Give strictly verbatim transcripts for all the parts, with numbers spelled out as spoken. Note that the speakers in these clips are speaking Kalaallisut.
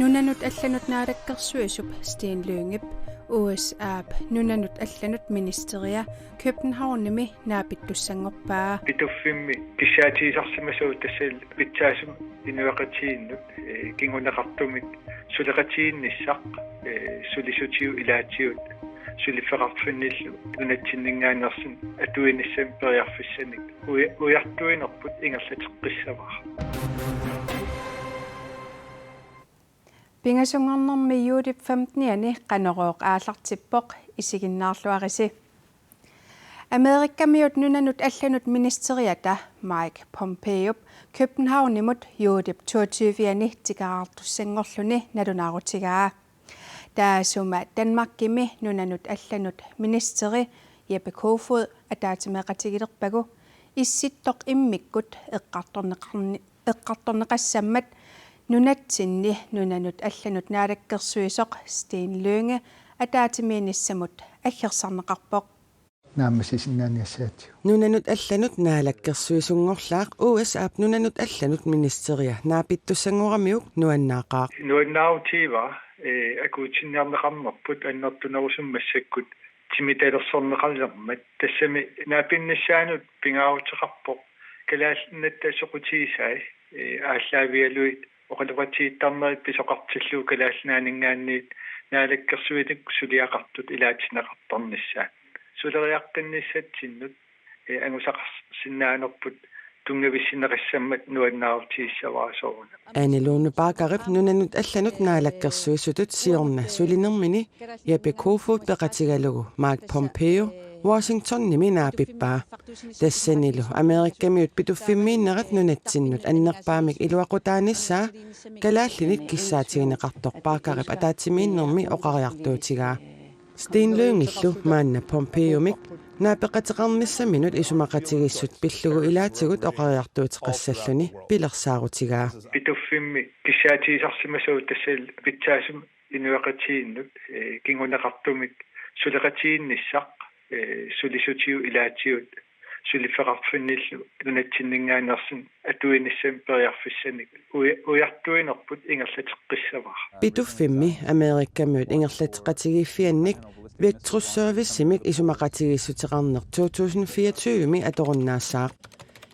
Nunanut allanut naalakkersuisup Steen Lyngep U S A-p nunanut allanut ministeria Københavnimi naapittussanngorpaa. Pituffimmi kissaatigisarsimasoq tassa pitsaasumik inuiaqatigiinnut, eh, kinguneqartumik suleqatigiinnissaq, eh, sulisutigut ilaatigut suliffeqarfinnillu nunatsinninngaanneersunik atuinissamik periarfissanik uja-, ujartuinerput ingerlateqqissavara. Pingasunngornermi juulip femtenianni Qanorooq aallartippoq, isiginnaarluarisi. Amerikamiut nunanut allanut ministeriata Mike Pompeop Københavnimut juulip toogtyvianni tikeraartussanngorluni nalunaarutigaa. Taassuma Danmarkimi nunanut allanut ministeri Jeppe Kofod ataatsimeeqatigilerpagu Issittoq immikkut eqqartorneqarni-, eqqartorneqassammat nunatsinni nunanut allanut naalakkersuisoq Steen Lynge ataatsimiinnissamut aggersarneqarpoq. Naammassisinnaaniassagatsigu. Nunanut allanut naalakkersuisunngorlaaq U S A-p nunanut allanut ministeria naapittussanngoramiuk nuannaaqaaq. Nuannaarutigaara, eh, akuutinniarneqarnerput annertunerusumik massakkut timitalersorneqalermat, tassami naapinnissaanut pingaaruteqarpoq Kalaallit Nunaata soqutigisai, eh, aallaavigalugit oqaloqatigiittarnerit pisoqartillugu Kalaallit Nunaanninngaanniit naalakkersuinikkut suliaqartut ilaatinneqartarnissaat. Suleriaqqinnissatsinnut, eh, angusaqarsinnaanerput tunngavissinneqassammat nuannaarutigissavara soorunami. Ane Lone Baggerip nunanut allanut naalakkersuisutut siorna sulinermini Jeppe Kofod peqatigalugu Mike Pompeo Washingtonimi naapippaa. Tassanilu Amerikamiut Pituffimmiinnerat nunatsinnut annerpaamik iluaqutaanissaa kalaallinit kissaatigineqartoq Baggerip ataatsimiinnermi oqariartuutigaa. Steen Lyngillu maanna Pompeomik naapeqateqarnissaminut isumaqatigiissut pillugu ilaatigut oqariartuuteqassalluni pilersaarutigaa. Pituffimmi kissaatigisarsimasoq tassa pitsaasumik inuiaqatigiinnut, eh, kinguneqartumik suleqatigiinnissaq, eh, sulisutigut ilaatigut suliffeqarfinnillu nunatsinninngaanneersunik atuinissamik periarfissanik uja-, ujartuinerput ingerlateqqissavara. Pituffimmi Amerikamiut ingerlateqatigiiffiannik Vectrus Servicemik isumaqatigiissuteqarneq to tusind fireogtyvemi atorunnaassaaq.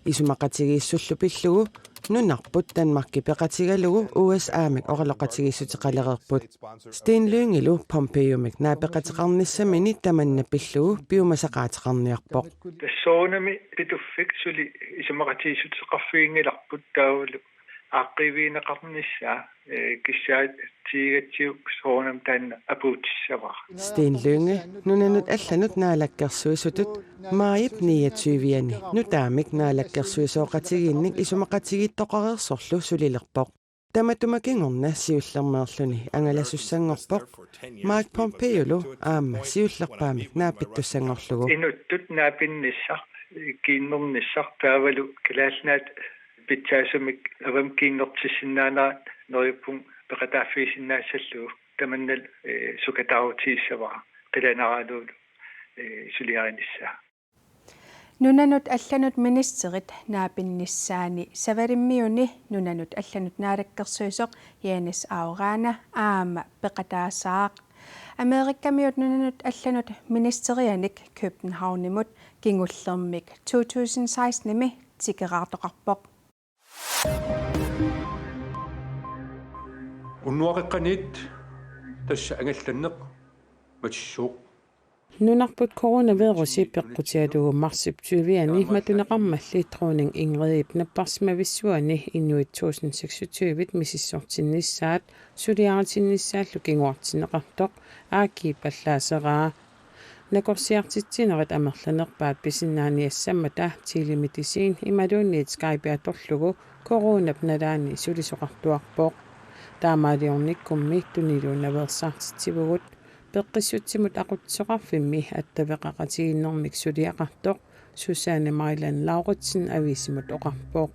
Isumaqatigiissullu pillugu nunarput Danmarki peqatigalugu U S A-mik oqaloqatigiissuteqalereerput. Steen Lyngilu Pompeomik naapeqateqarnissamini tamanna pillugu piumasaqaateqarniarpoq. Tassuunami Pituffik suli isumaqatigiissuteqarfiginngilarput taavalu aaqqiivigineqarnissaa, eh, kissaatigigatsigu soorunami taanna apuutissavara. Steen Lynge nunanut allanut naalakkersuisutut maajip niogtyvianni nutaamik naalakkersuisooqatigiinnik isumaqatigiittoqareersorlu sulilerpoq. Tamatuma kingorna siullermeerluni angalasussanngorpoq Mike Pompeolu aamma siullerpaamik naapittussanngorlugu. Inuttut naapinnissaq, kiinnernissaq taavalu Kalaallit Nunaat pitsaasumik avammut kiinnertissinnaanerat neriuppunga peqataaffigisinnaassallugu, tamannalu, eh, sukataarutigissavara qilanaaralugu, eh, suliarinissaa. Nunanut allanut ministerit naapinnissaani Savalimmiuni nunanut allanut naalakkersuisoq Jenis Au Rana aamma peqataasaaq. Amerikamiut nunanut allanut ministerianik Københavnimut kingullermik to tusind sekstenimi tikeraartoqarpoq. Unnuaqeqqaniit tassa angallanneq matissuuq. Nunarput coronavirusi peqqutigalugu marsip tyvianni matuneqarmalli dronning Ingridip napparsimavissuani inuit tusind seksogtyve misissortinnissaat suliaritinnissaallu kinguartinneqartoq A G pallaaseraa. Nakorsiartitsinerit amerlanerpaat pisinnaaniassammata telemedicin imaluunniit Skype atorlugu coronap nalaani sulisoqartuarpoq. Taamaaliornikkummi tuniluunnaveersaartitsivugut. Peqqissutsimut aqutsisoqarfimmi attaveqaqatigiinnermik suliaqartoq Susanne Mailand Lauritsen aviisimut oqarpoq.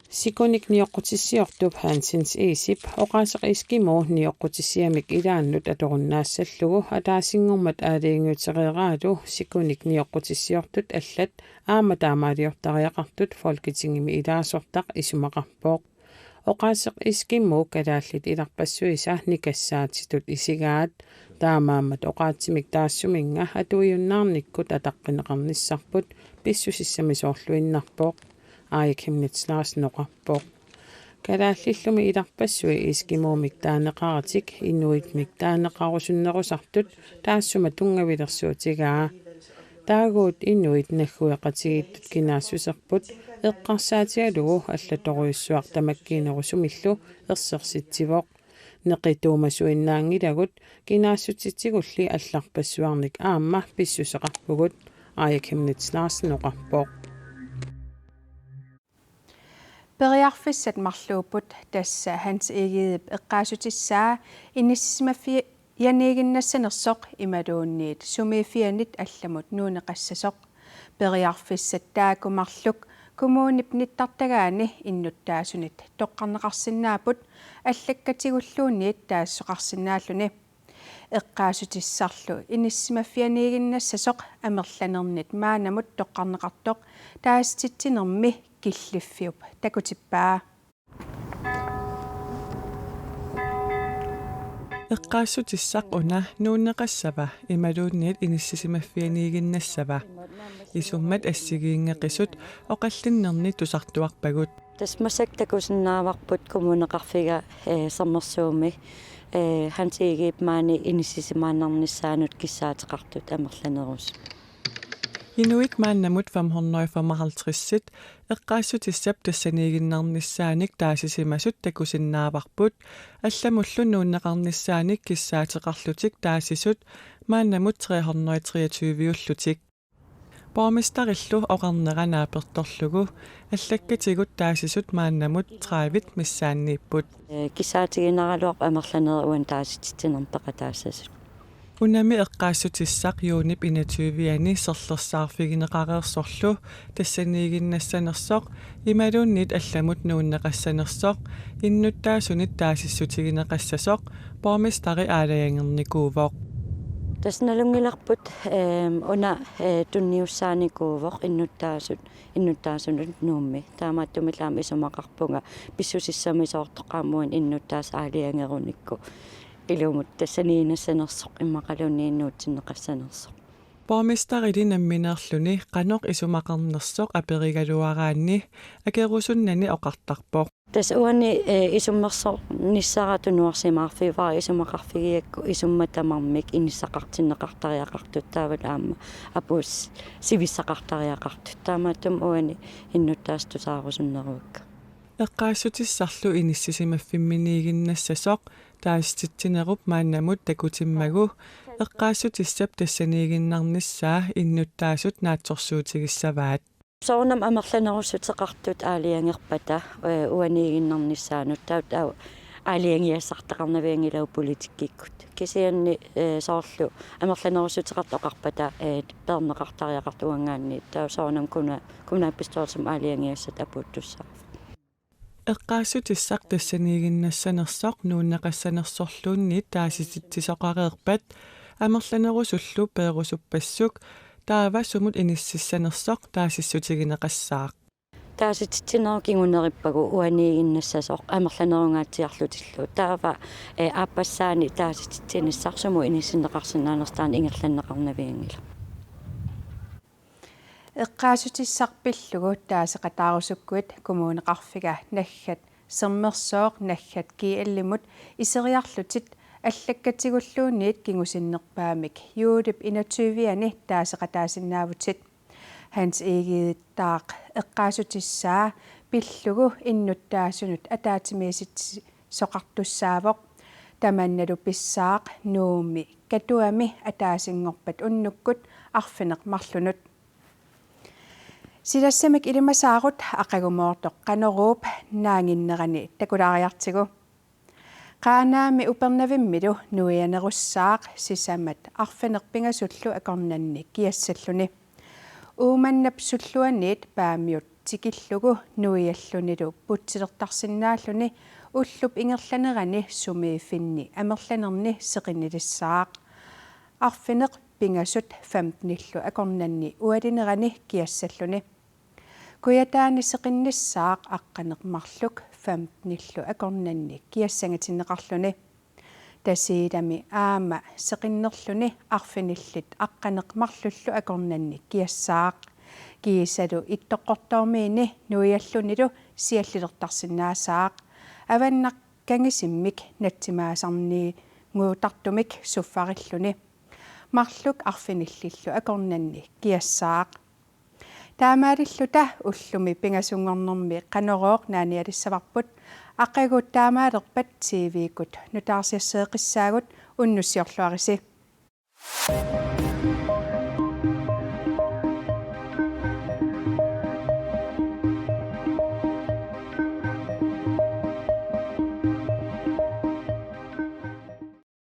Sikunik nioqqutissiortup Hansens Isip oqaaseq Eskimo nioqqutissiamik ilaannut atorunnaassallugu ataasinngormat aalajangiutereeraalu sikunik nioqqutissiortut allat aamma taamaaliortariaqartut Folketingimi ilaasortaq isumaqarpoq. Oqaaseq Eskimo kalaallit ilarpassuisa nikassaatitut isigaat. Taamaammat oqaatsimik taassuminnga atuiunnaarnikkut ataqqineqarnissarput pissusissamisoorluinnarpoq, Aaja Chemnitz Larsen oqarpoq. Kalaallillumi ilarpassui eskimoomik taaneqaratik inuitmik taaneqarusunnerusartut taassuma tunngavilersuutigaa. Taaguut inuit naggueqatigiittut kinaassuserput eqqarsaatigalugu allatorujussuaq tamakkiinerusumillu ersersitsivoq. Neqituumasuinnaanngilagut, kinaassutitsigulli allarpassuarnik aamma pissuseqarpugut, Aaja Chemnitz Larsen oqarpoq. Periarfissat marluupput, tassa Hans Egedep eqqaassutissaa inissisimaffianiiginnassanersoq imaluunniit sumiiffianit allamut nuunneqassasoq. Periarfissat taakku marluk kommunip nittartagaani innuttaasunit toqqarneqarsinnaapput allakkatigulluunniit taassoqarsinnaalluni. Eqqaassutissarlu inissisimaffianiiginnassasoq amerlanernit maannamut toqqarneqartoq taasititsinermi killiffiup takutippaa. Eqqaassutissaq una nuunneqassava imaluunniit inissisimaffianiiginnassava? Isummat assigiinngeqisut oqallinnerni tusartuarpagut. Tassa massakkut takusinnaavarput kommuneqarfiga, eh, Sermersuumi, eh, Hans Egedep maani inissisimaannarnissaanut kissaateqartut amerlanerusut. Inuit maannamut femhundrede og femoghalvtreds eqqaassutissap tassaniiginnarnissaanik taasisimasut takusinnaavarput, allamullu nuunneqarnissaanik kissaateqarlutik taasisut maannamut tre hundrede og treogtyve-ullutik. Borgmesterillu oqarnera naapertorlugu allakkatigut taasisut maannamut tredive missaanniipput. Eh, kissaatiginaraluarpoq amerlanerit uani taasititsinermi peqataassasut. Unami eqqaassutissaq juunip enogtyve-ani serlersaarfigineqareersorlu tassaniiginnassanersoq imaluunniit allamut nuunneqassanersoq innuttaasunit taasissutigineqassasoq borgmesteri aalajangernikuuvoq. Tassa nalunngilarput, ehm, una, eh, tunniussaanikuuvoq innuttaasut, innuttaasunut Nuummi. Taamaattumillu aamma isumaqarpunga pissusissamisoortoq aamma uani innuttaasut aalajangerunikku. Ilumut tassaniiginnassanersoq immaqaluunniit nuutsinneqassanersoq. Borgmesterili nammineerluni qanoq isumaqarnersoq aperigaluaraanni akerusunnani oqartarpoq. Tassa uani, eh, isummersornissara tunuarsimaarfigivara isumaqarfigigakku isummat tamarmik inissaqartinneqartariaqartut taavalu aamma apuussivisaqartariaqartut. Taamaattumik uani innuttaasut tusaarusunneruakka. Eqqaassutissarlu inissisimaffimminiiginnassasoq taasititsinerup maannamut takutimmagu eqqaassutissap tassaniiginnarnissaa innuttaasut naatsorsuutigissavaat. Soorunami amerlanerussuteqartut aalajangerpata, eh, uaniiginnarnissaanut taava aalajangigassartaqarnavianngilagut politikkikkut. Kisianni, eh, soorlu amerlanerussuteqartut oqarpata, eh, peerneqartariaqartut uanngaanniit taava soorunami kuna-, kommunalbestyrelsimi aalajangigassat apuuttussaapput. Eqqaassutissaq tassaniiginnassanersoq nuunneqassanersorluunniit taasititsisoqareerpat amerlanerusullu peerusuppassuk taava sumut inississanersoq taasissutigineqassaaq. Taasititsinerup kingunerippagu uaniiginnassasoq amerlanerungaatsiarlutillu. Taava, eh, aappassaani taasititsinissaq sumut inissinneqarsinnaanersoq taanna ingerlanneqarnavianngilaq. Eqqaassutissaq pillugu taaseqataarusukkuit kommuneqarfiga naggat Sermersooq naggat G L-imut iseriarlutit allakkatigulluunniit kingusinnerpaamik juulip enogtyve-ani taaseqataasinnaavutit. Hans Egedep eqqaassutissaa pillugu innuttaasunut ataatsimiisitsi- soqartussaavoq. Tamannalu pissaaq Nuummi Katuami ataasinngorpat unnukkut arfineq-marlunut. Silassamik ilimasaarut aqagumoortoq Qanoruup naanginnerani takulaariartigu. Qaanaami Upernavimmilu nuianerussaaq sisamat arfineq-pingasullu akornanni kiassalluni. Uummannap sulluaniit Paamiut tikillugu nuiallunilu putsilertarsinnaalluni ullup ingerlanerani sumiiffinni amerlanerni seqinnilissaaq. Arfineq-pingasut femtenillu akornanni ualinerani kiassalluni. Kujataani seqinnissaaq aqqaneq-marluk femtenillu akornanni kiassangatinneqarluni. Tasiilami aamma seqinnerluni arfinillit aqqaneq-marlullu akornanni kiassaaq. Kiisalu Ittoqqortoormiini nuiallunilu siallilertarsinnaasaaq. Avannaq kangisimmik natsimaasarniinguutartumik suffarilluni. Marluk arfinillillu akornanni kiassaaq. Taamaalilluta ullumi pingasunngornermi Qanorooq naanialissavarput, aqagu taamaalerpat T V-kkut nutaarsiasseeqqissaagut, unnussiorluarisi.